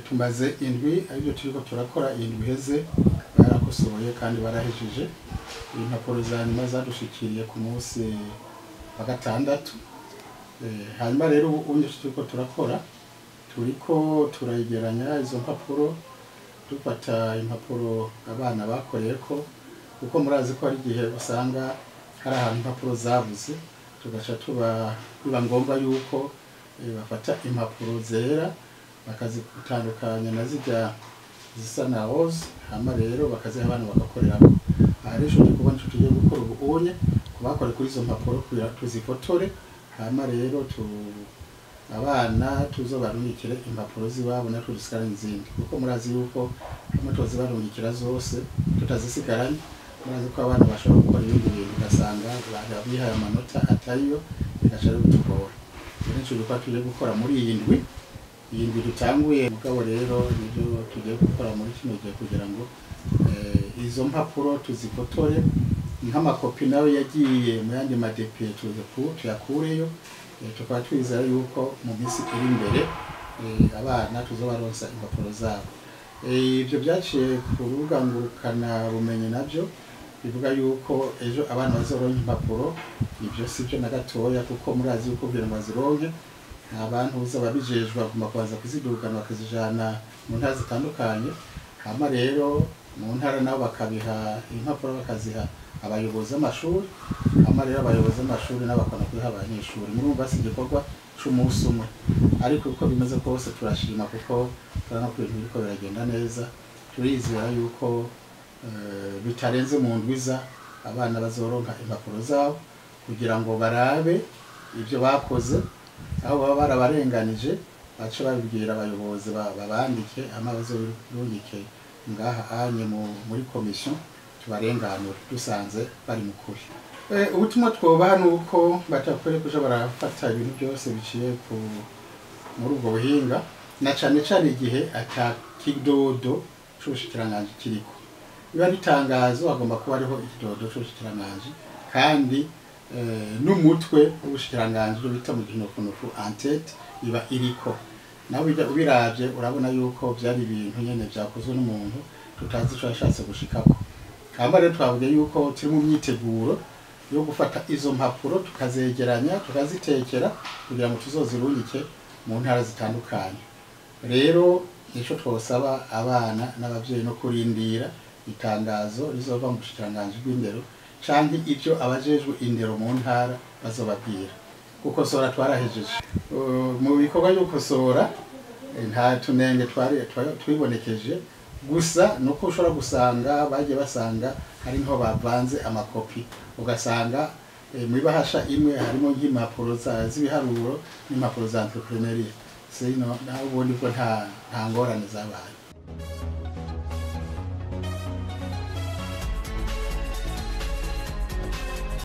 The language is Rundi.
Tumaze indwi aribyo turiko turakora. Indwi iheze barakosoye kandi barahejeje. Impapuro za nyuma zadushikiriye ku munsi wa gatandatu. Hanyuma rero ubu turiko turakora, turiko turayegeranya izo mpapuro, dufata impapuro abana bakoreyeko, kuko murazi ko hari igihe usanga hari ahantu impapuro zabuze, tugaca tuba biba ngombwa yuko bafata impapuro zera bakazitandukanya na zirya zisa na rose, hama rero bakaziha abana bagakorerako. Aha rero ico gikorwa nico tugiye gukora ubu unye, kubakore kuri izo mpapuro kugira tuzifotore, hama rero abana tuzobarungikire impapuro z'iwabo, natwe dusigarane izindi, kuko murazi yuko hamwe tuzibarungikira zose tutazisigaranye, murazi ko abana bashobora gukora ibindi bintu, ugasanga bihaye amanota atariyo, bigaca rero bitugora. Rero nico gikorwa tugiye gukora muri iyi ndwi, iyi ndwi dutanguye. Mugabo rero nibyo tugiye gukora muri kino gihe kugira ngo izo mpapuro tuzifotore, nk'amakopi nayo yagiye mu yandi madepiye tuyakureyo. Tukaba twizera yuko mu minsi iri imbere abana tuzobaronsa impapuro zabo. Ibyo byaciye ku rubuga ngurukana bumenyi nabyo bivuga yuko ejo abana bazoronka impapuro, ibyo si byo na gatoya, kuko murazi yuko kugira ngo bazironke abantu babijejwe bagomba kubanza kuzidugana bakazijana mu ntara zitandukanye, hama rero mu ntara nabo bakabiha impapuro bakaziha abayobozi b'amashuri, hama rero abayobozi b'amashuri nabo bakabona kubiha abanyeshuri. Murumva si igikorwa c'umunsi umwe, ariko uko bimeze kose turashima, kuko turabona ko ibintu biriko biragenda neza. Turizera yuko bitarenze mu ndwiza abana bazoronka impapuro zabo kugira ngo barabe ibyo bakoze, aho baba barabarenganije bace babibwira abayobozi babandike, hama bazorungike ngaha anye muri komisiyo tubarenganure dusanze bari mu kuri. Ubutumwa twobaha ni uko batakwiye kuja barafata ibintu byose biciye muri ubwo buhinga, na cane cane igihe ata kidodo c'ubushikiranganji kiriko. Biba ari itangazo, hagomba kuba hariho ikidodo c'ubushikiranganji kandi n'umutwe w'ubushikiranganji bita mu ginofunofu en-tête iba iriko. Nawe ubiravye urabona yuko vyari ibintu nyene vyakozwe n'umuntu tutazi ico yashatse gushikako. Hama rero twavuga yuko turi mu myiteguro yo gufata izo mpapuro tukazegeranya tukazitekera kugira ngo tuzozirungike mu ntara zitandukanye. Rero nico twosaba abana n'abavyeyi no kurindira itangazo rizova mu bushikiranganji bw'indero canke ivyo abajejwe indero mu ntara bazobabwira. Gukosora twarahejeje. Mu bikorwa byo gukosora nta tunenge twari twibonekeje, gusa nuko ushobora gusanga bagiye basanga hari nko bavanze amakopi, ugasanga mwibahasha imwe harimo nk'impapuro z'ibiharuro n'impapuro za entrepreneuriat. Sino naho ubundi bwo nta ngorane zabaye.